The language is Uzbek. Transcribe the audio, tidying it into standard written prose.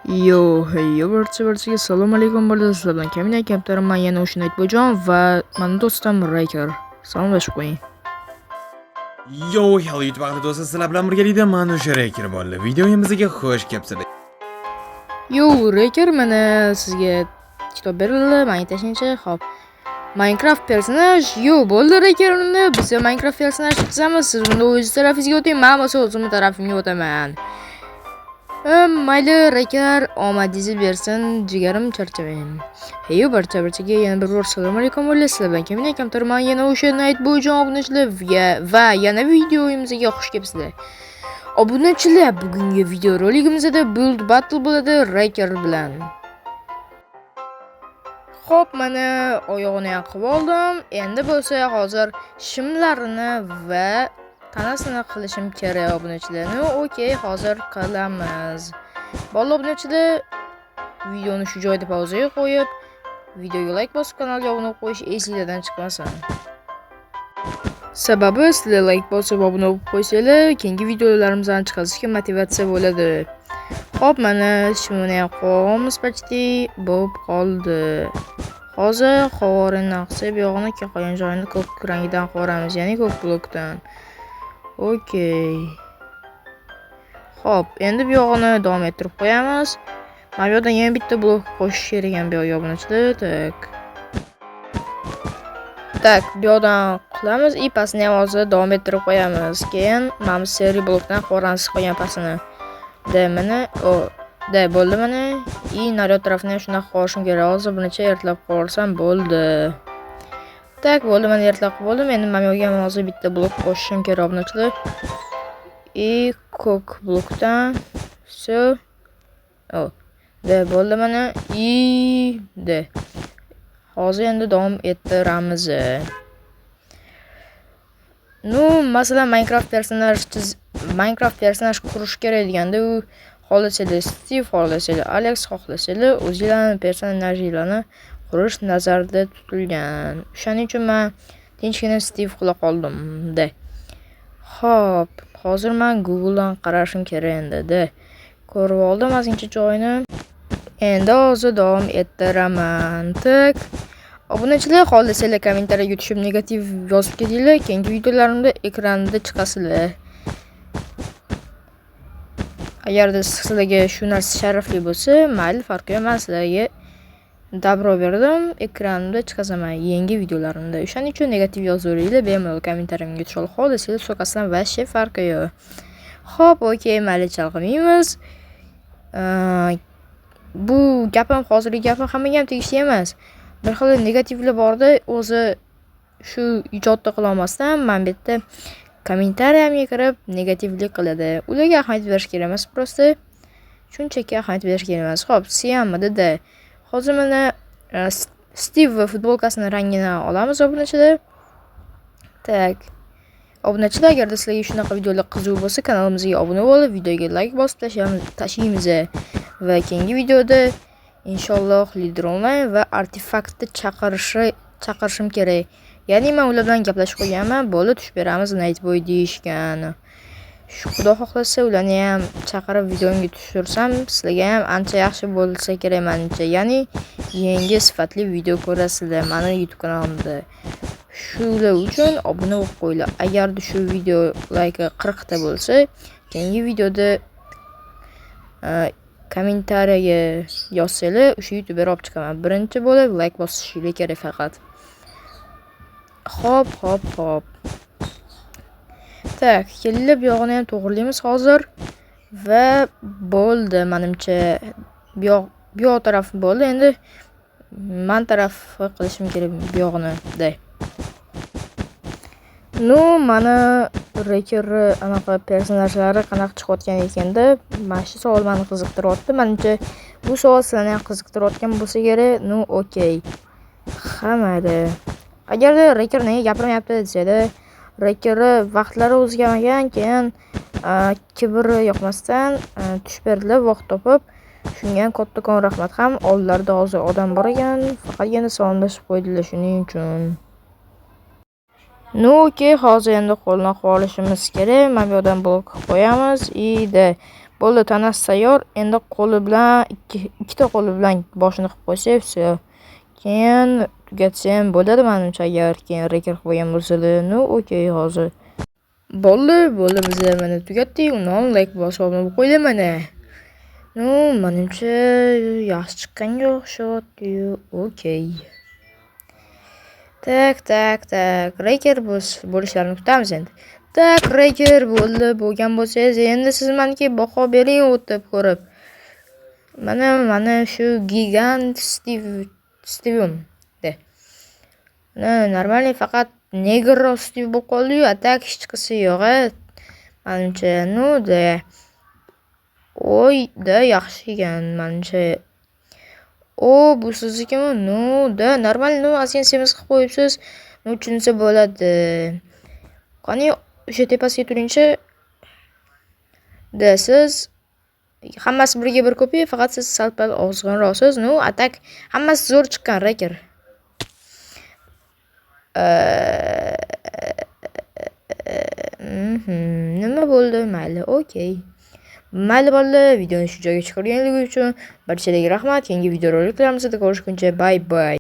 Yo, hey, yo, barcha barchaga assalomu alaykum bo'ldi. Sizlar bilan Kamina Kamtarman, yana o'sha Nightboyjon va mani do'stim Rayker. Salomlashib qo'ying. Yo, hello YouTube ahli do'stlar, sizlar bilan birgalikda man o'sha Rayker bo'ldi. Videomizga xush kelibsizlar. Yo, Rayker, mana sizga kitob berildi, menga tashlaychi. Xo'p. Minecraft personaj, yo, bo'ldi Rayker unda. Biz Minecraft personaj chizamiz. Siz unda o'zingiz tarafingizga o'ting, men bo'lsa o'zimni tarafimga o'taman. Mayli Rayker, omadingizni bersin, jigarim, charchamang. Hey, barcha barchaga yana bir bor assalomu alaykum bo'ldi. Sizlar bilan Kamina Kamtarman, yana o'sha Nightboyjon obunachilar va yana videomizga xush kelibsizlar. Obunachilar, bugungi video roligimizda Build Battle bo'ladi Rayker bilan. Xo'p, mana oyog'ini ham qilib oldim. Endi bo'lsa hozir shimlarini va tanasini qilishim kerak obunachilar. Ну, okey, hozir qilamiz. Bola obunachilar, videoni shu joyda pauzaga qo'yib, videoga like bosib, kanalga obuna bo'lib qo'yish esinglardan chiqmasin. Sababi sizlar like bosib obuna bo'lib qo'ysanglar, keyingi videolarimizni chiqarishga motivatsiya bo'ladi. Xo'p, mana shimini ham qo'yamiz, почти bo'lib qoldi. Hozir qovorini qilsak, bu yog'ini qolgan joyini ko'k rangidan qilib, ya'ni ko'k blokdan. Okey. Xo'p, endi bu yog'ini davom ettirib qo'yamiz. Mana bu yoqdan yana bitta blok qo'shish kerak ekan bu yoqga obunachilar. Так. Так, bu yoqdan qilamiz и pastini ham hozir davom ettirib qo'yamiz. Keyin mana bu серый blokdan qo'yamiz qolgan pastini. Да, mana, o, да, bo'ldi mana. И naryoq tarafini ham shunaqa qilishim kerak. Hozir bunicha ertalab qilsam bo'ldi. Так, bo'ldi, mana ertalab qilib bo'ldim. Endi mana bu yerga ham hozir bitta blok qo'shishim kerak obunachilar. И ko'k blokdan. Всё. O, да, bo'ldi mana. И да. Hozir endi davom ettiramiz. Ну, masalan, Minecraft personaj qurish kerak deganda, u xohlasanglar Steve, xohlasanglar Alex, xohlasanglar o'zinglarni personajinglarni qurish nazarda tutilgan. O'shaning uchun men tinchgina Steve qila qoldim. Да. Xo'p, hozir men Google'dan qarashim kerak endi. Да. Ko'rib oldim ozgincha joyini. Endi hozir davom ettiraman. Так. Obunachilar, xohlasanglar kommentariyaga tushib negativ yozib ketinglar, keyingi videolarimda ekranda chiqasizlar. Agarda sizlarga shu narsa sharafli bo'lsa, mayli, farqi yo'q, men sizlarga добро berdim, ekranda chiqazaman yangi videolarimda. O'shaning uchun negativ yozaveringlar, bemalol kommentariyamga tusha xohlasanglar so'kasizlar, вообще farqi yo'q. Xo'p, okey, mayli, chalg'imaymiz. Bu gapim, hozirgi gapim hammaga ham tegishli emas. Bir xil negativlar borda, o'zi shu ijodni qilolmasdan mana bu yerda kommentariyamga kirib negativlik qiladi. Ularga ahamiyat berish kerak emas, просто shunchaki ahamiyat berish kerak emas. Xo'p, Siammidi. Hozir mana Steve futbolkasini rangini olamiz obunachilar. Так. Obunachilar, agarda sizlarga shunaqa videolar qiziq bo'lsa, kanalimizga obuna bo'lib, videoga like bosib tashlaymiz. Va keyingi videoda inshaalloh Lider Online va artefaktni chaqirishim kerak. Ya'ni men ular bilan gaplashib qo'yganman, bo'ldi, tushib beramiz Nightboy deyishgan. Shu Xudo xohlasa ularni ham chaqirib videomga tushirsam, sizlarga ham ancha yaxshi bo'lsa kerak menimcha. Ya'ni yangi sifatli video ko'rasizlar mani YouTube kanalimda. Shular uchun obuna bo'lib qo'yinglar. Agarda shu video layki 40 ta bo'lsa, keyingi videoda kommentariyaga yozsanglar, o'sha youtuber olib chiqaman. Birinchi bo'lib like bosishinglar kerak faqat. Xo'p, xo'p, xo'p. Так, kelinglar, bu yog'ini ham to'g'rilaymiz hozir va bo'ldi menimcha. Bu yoq taraf bo'ldi. Endi man tarafi qilishim kerak bu yog'ini. Да. Ну, mana Reker anaqa personajlari qanaqa chiqayotgan ekanda, mana shu savol meni qiziqtiryapti. Menimcha, bu savol sizlarni ham qiziqtirayotgan bo'lsa kerak. Ну, okey. Ha, mayli. Agarda Reker nega gapirmayapti desanglar, Rekerni vaqtlari o'zgarmagan, keyin kibri yoqmasdan tushib berdilar vaqt topib. Shunga ham kattakon rahmat ham. Oldlarida hozir odam bor ekan, faqatgina salomlashib qo'ydilar shuning uchun. Ну, okey, hozir endi qo'lni qilib olishimiz kerak. Mana bu yoqdan blok qo'yamiz и да. Bo'ldi, tanasi tayyor. Endi qo'li bilan ikkita qo'li bilan boshini qilib qo'ysak, всё. Keyin tugatsa ham bo'ladi manimcha, agar keyin reker qilib qo'ygan bo'lsalar. Ну, okey, hozir. Bo'ldi, bo'ldi, biz mana tugatdik. Undan like bosib obuna bo'lib qo'yinglar mana. Ну, manimcha yaxshi chiqqanga o'xshayapti-yu. Okey. Так, так, так. Reker bo'lishlarini kutamiz endi. Так, reker bo'ldi, bo'lgan bo'lsangiz, endi siz menga baho bering o'tib ko'rib. Mana shu gigant Stivim. De. Нормальный, faqat negrroq Stiv bo'lib qoldi-yu, а так hech qisi yo'q a. Manimcha, ну да. Oy, да, yaxshi ekan manimcha. O, bu siznikimi? Ну, да, нормально, ну, ozgina semiz qilib qo'yibsiz. Ну, tushunsa bo'ladi. Qani, o'sha tepasiga turingchi. Да, siz hammasi birga bir kopiya, faqat siz sal-pal ozg'inroqsiz. Ну, а так hammasi zo'r chiqqan, reker. Nima bo'ldi? Mayli, okey. Mayli bolalar, videoni shu joyga chiqarganligi uchun barchalarga rahmat. Keyingi videoroliklarimizda ko'rishguncha, bye bye.